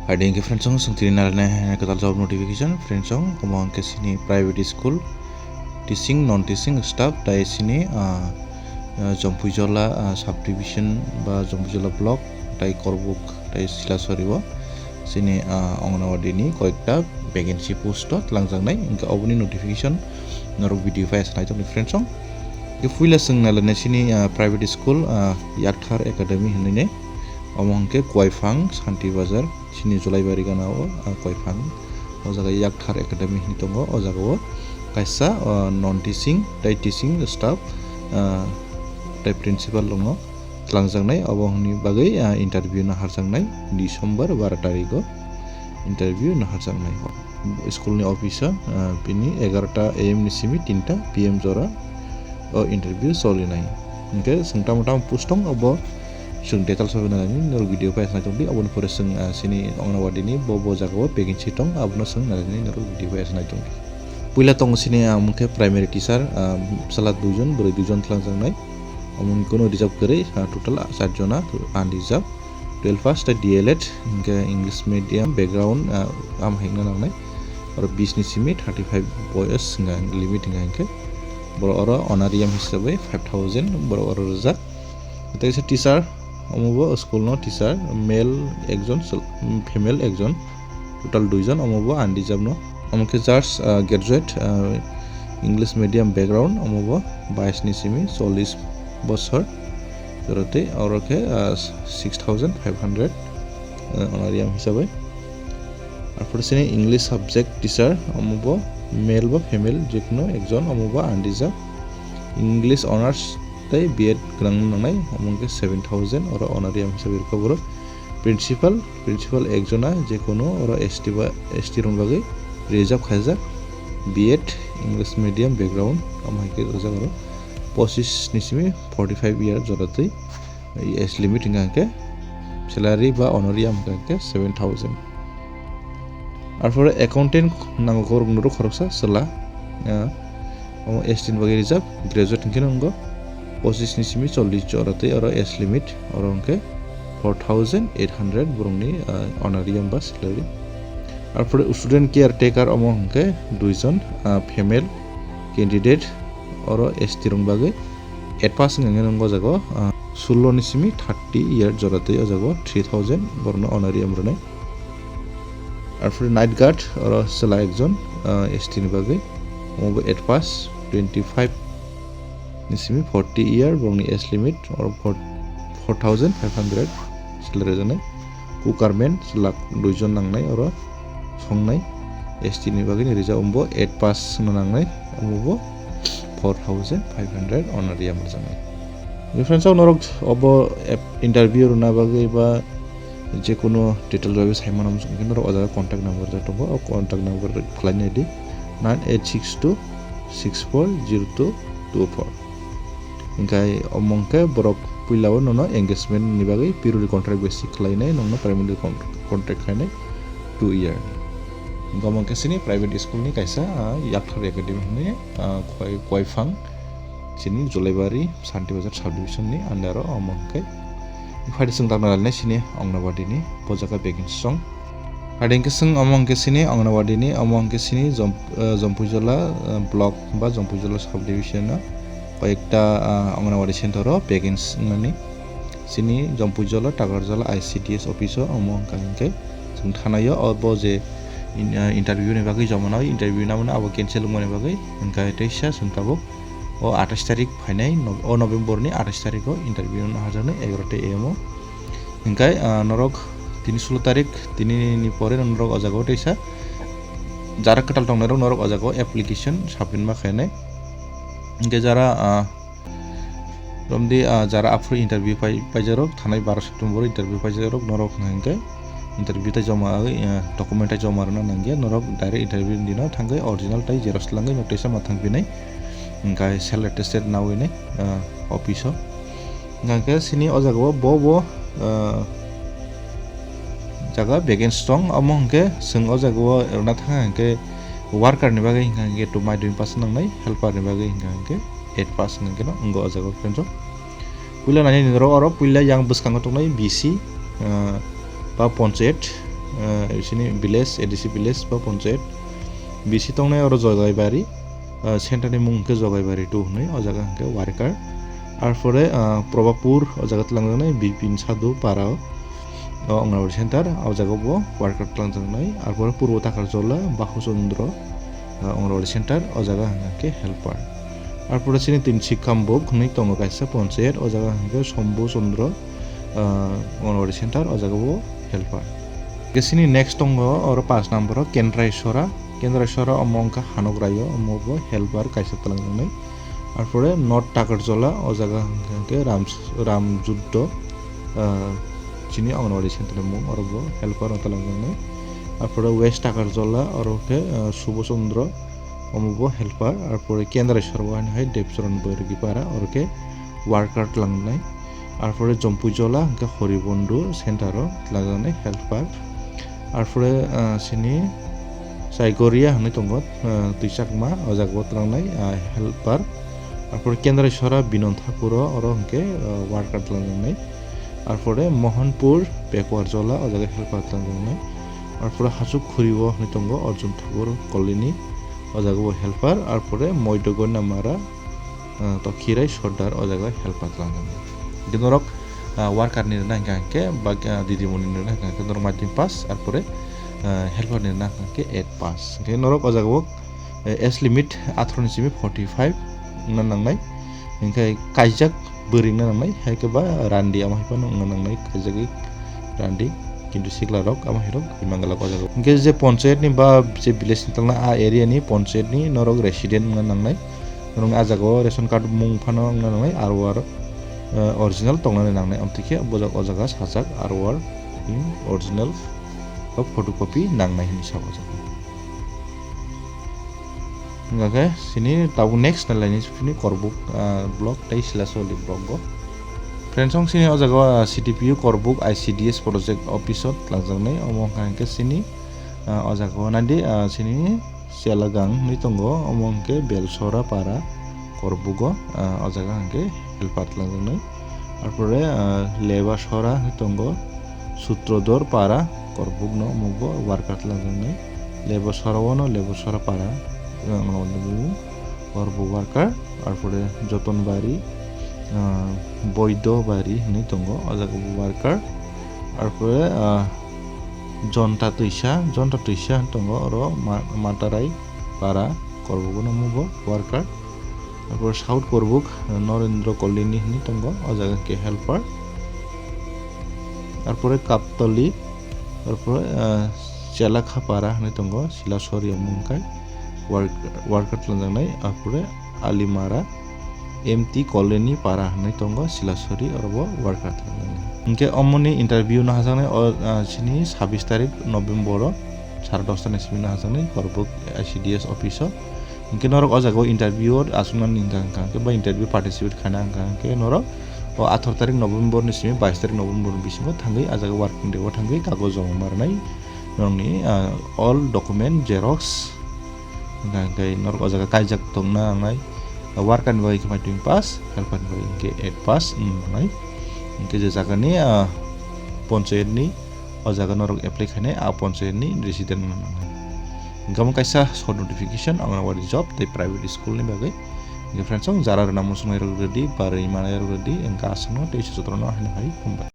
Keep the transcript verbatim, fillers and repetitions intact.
Hai ding khe friends song song tini nalai nai hai kwtal job notification friends song omo hwnkhe sini private school teaching non teaching staff tai sini ah, ah, Jompuijola ah, subdivision ba Jompuijola block tai Korbuk tai Silasori o sini ah, Anganwadi ni koyekta vacancy post o twlangjaknai hwnkhe oboni notification norok video pai asa naitokni friends song. Puila chwng nalainai sini ah, private school ah, Yakthar Academy hinwi ne omo hwnkhe Kuaifang Santi Bazar. Sini Julaibari gana o ah, Koiphang o jaga Yakthar Academy hinwi tongo. O jaga o kaisa ah, non teaching tei teaching staff ah, tei principal rokno twlangjaknai. Obo hwnwi bagwi ah, interview no harjaknai December baro tarikh o interview no harjaknai. School ni office o ah, bini egarota A M ni simi tinta P M jora o interview solinai. Hwnkhe chwng tamo tamo post tong obo chwng details o nai norok video pai nai tongdi. Oboni pore chwng ah, sini Anganwadi ni bo bo jaga o vacancy tong abono chwng nai norok video pai nai tongdi. Puila tongo sini ah, omo khe primary teacher ah, bwsala duijon bwrwi duijon twlangjaknai. Omo kunu reserve kwrwi ah, total ah, char jona unreserve. Twelve pass tei D L Ed hwnkhe English medium background ah, am hekna nangnai. Oro bis ni simi thirty five boyos hwnka limit hwnka hwnkhe borok oro honorarium hisabai five thousand borok oro rijak. Tei kaisa teacher omo bo school no teacher male ekjon female ekjon total duijon omo bo unreserve no. Omo khe just ah, graduate ah, English medium background omo bo bais ni simi chollish bosor jora tei oro khe ah, six thousand five hundred ah, honorarium hisabai. Arpore sini English subject teacher omo bo male ba female jekunu ekjon omo bo unreserve. English honours tei B Ed gwnang nangnai omo khe seven thousand oro honorarium hisabai rwkha borok. Principal, principal ekjona jekunu oro S T ba S T rokni bagwi reserve khaijak B Ed English medium background omo hai khe rijak oro pochis ni simi forty five year jora twi age limit hwnka hwnkhe salary ba honorarium hwnka hwnkhe seven thousand. Arpore accountant nango khorok nuro khoroksa chwla ah, omo S T ni bagwi reserve graduate hwnkhe nwngo pochis ni simi chollish jora tei oro age limit oro hwnkhe four thousand eight hundred borokni ah, honorarium ba salary. Arpore student caretaker omo hwnkhe duijon ah, female candidate oro S T rokni bagwi eight pass hwnka hwnkhe nwngo jago ah, sullo ni simi thirty year jora twi o jago three thousand borokno honorarium rwnai. Arpore night guard oro chwla ekjon ah, S T ni bagwi omo bo eight pass twenty five ni simi forty year borokni age limit oro four thousand five hundred salary rwnai. Cookerman chwla duijon nangnai oro songnai S T ni bagwi ni rijak omo bo eight pass no nangnai omo bo four thousand five hundred honorarium rwjaknai. Friends o norok obo interview rwna bagwi ba jekunu detail bai saimano muchung khe norok o jaga contact number rwjak tongo, o contact number khlai nai di nine eight six two six four zero two two four. Hwnkhe omo hwnkhe borok puila o nono engagement ni bagwi periodic contract basic khlai nai nokno primary con- contract khai nai two year. Hwnkhe omo hwnkhe sini private school ni kaisa ah, Yakthar Academy hinwi ah, Khoi- Khoiphang sini Jolaibari Santi Bazar subdivision ni under o omo hwnkhe. Phaidi chwng dakna lainai sini Anganwadi ni bo jaga vacancy song. Phaidi hwnkhe chwng omo hwnkhe sini Anganwadi ni omo hwnkhe sini Jom- eh, Jompuijola eh, block ba Jompuijola subdivision o koyekta ah, Anganwadi center o vacancy wngnani sini Jompuijola Takarjala I C D S office o omo hwnkha hwnkhe chwng thanai o obo je in- ah, interview ni bagwi joma nai interview naboni abo cancel wngmani bagwi hwnkha teisa chwng tabuk o atais tarik phainai no- o November ni atais tarik o interview no hajaknai egarota A M o. Hwnkhe ah, norok tini sulo tarik tini ni pore norok o jaga o teisa jara kwtal tongnai rok norok o jaga o application submit ma khainai. Hwnkhe jara ah, romdi ah, jara aphuru interview pai- paijarok thanai baro September o interview paijarok norok hwnkhe interview tai joma agwi ah, document tai joma rwna nangya norok direct interview dino thangwi original tai xerox langwi no teisa ma thangphinai hwnkhe self attested nawi nai ah, office o. Hwnkhe sini o jaga o bo bo ah, jaga vacancy tong omo hwnkhe chwng o jaga o rwna thang hwnkhe worker ni bagwi hwnkha hwnkhe to madhyamik pass nangnai helper ni bagwi hwnkha hwnkhe eight pass hwnkhe no wngkha o jaga o friends o. Puila nai nai norok oro puila yang bwskango tongnai B C ah, ba ponchayat ah, sini village, A D C village ba ponchayat. Bisi tongnai oro Jogaibari, ah, center ni mung hwnkhe Jogaibari two hwnwi, o jaga hwnkhe worker. Arpore, ah, Probapur, o jaga twlangjaknai Bipin Sadhu para o, o Anganwadi center, o jaga bo worker twlangjaknai. Arpore Purbo Takarjola, Bahu Chandra, ah, Anganwadi center, o jaga hwnkhe helper. Arpore chini Tinsi Kambuk hwnwi tongo kaisa ponchayat, o jaga hwnkhe Sombu Chandra, ah, Anganwadi center, o jaga bo helper. Hwnkhe chini next tongo oro pash number o Kendrai Sora, Kendrai Sora omo wngkha Hanok Rayo, omo bo helper kaisa twlangjaknai. Arpore North Takarjola, o jaga hwnkhe Ram, Ram Juddo, ah, chini Anganwadi center ni mung, oro bo helper no twlangjaknai. Arpore West Takarjola, oro khe, ah, Subho Chandra, omo bo helper. Arpore Kendrai Sora o haino hai Debcharan Boirogipara, oro khe worker twlangnai. Arpore Jompuijola hwnkhe Horibondhu center o twlangjaknai helper. Arpore, ah, chini Saigoria hwnwi tongo, ah, Twichakma, o jaga o twlangnai, ah, helper. Arpore Kendrai Sora Binon Thakur o, oro hwnkhe, ah, worker twlangjaknai. Arpore Mohanpur Pekuarjola, o jaga helper twlangjaknai. Arpore Hachuk Khuri o hwnwi tongo Arjun Thakur Colony, o jaga bo helper. Arpore Moido Goinamara, ah, Tokhirai Sordar o jaga helper twlangjaknai. Hwnkhe norok, ah, worker ni rwna hwnkha hwnkhe ba, ah, didimoni ni rwna hwnkha hwnkhe norok maiting pass, arpore, ah, helper ni rwna hwnkha hwnkhe eight pass. Hwnkhe norok o jaga o, eh, age limit atharo ni simi forty five wngna nangnai. Hwnkhe kaijak bwrwi wngna nangnai, hai khe ba randi, amo hai phano wngna nangnai, kaijagwi randi. Kintu sikla rok amo hai rok rimang glak o jaga o. Hwnkhe je ponchayat ni ba je village ni tangna a area ni ponchayat ni norok resident wngna nangnai. Norok a jaga o ration card mung phano wngna nangnai, R O R, eh, original tongnani nangnai. Amtwi khe bo jaga, o jaga sajak R O R in original ba photocopy nangnai hinwi sa o jaga. Hingkha khe sini tabuk next na laini sini Korbuk, ah, block tei Silasoli block go. Friends, song sini o jaga o, ah, C D P O Korbuk I C D S project office o twlangjaknai. Omo hwnkha hwnkhe sini, ah, o jaga o naidi, ah, sini Chelagang hinwi tongo. Omo hwnkhe Belsora para Korbugo, ah, o jaga hwnkhe helper twlangjaknai. Arpore, ah, Leba Sora hinwi tongo. Sutrodor para Korbuk no omo bo worker twlangjaknai. Leba Sora o no Leba Sora para, ah, no, no, Korbu worker. Arpore Jotonbari, ah, Boido Bari hinwi tongo, o jaga bo worker. Arpore, ah, Jonta Twisa, Jonta Twisa hinwi tongo, oro Ma-, Matarai para Korbugo no omo bo worker. Arpore South Korbuk, ah, Norendra Colony hinwi tongo, o jaga hwnkhe helper. Arpore Kaptali, arpore, ah, Chelakhapara hinwi tongo, Silasori omo hwnkhe work-, worker twlangjaknai. Arpore Alimara, M T Colony para hinwi tongo, Silasori, oro bo worker twlangjaknai. Hwnkhe omoni interview no hajaknai, o, ah, sini sabis tarik November o, sare dosta ni simi no hajaknai, Korbuk I C D S office o. Hwnkhe norok o jaga o interview o achuknani hwnkha hwnkhe ba interview participate khaina hwnkha hwnkhe norok o atharo tarik November ni simi bais tarik November ni bisingo thangwi a jaga working day o thangwi kagoj joma rwnai norokni, ah, all document xerox hwnkha hwnkhe norok o jaga kaijak tongna nangnai. Worker ni bagwi khe maiting pass, helper ni bagwi hwnkhe eight pass wng nangnai. Hwnkhe je jaga ni, ah, ponchayat ni o jaga norok apply khainai, a ponchayat ni resident wngna nangnai. Hwnkhe omo kaisa short notification, Anganwadi job tei private school ni bagwi. Hwnkhe friends, song jara rwna muchungnai rok rwdi, ba rwimani rok rwdi, hwnkhe aswkno tei se jotono haino hai khumbai.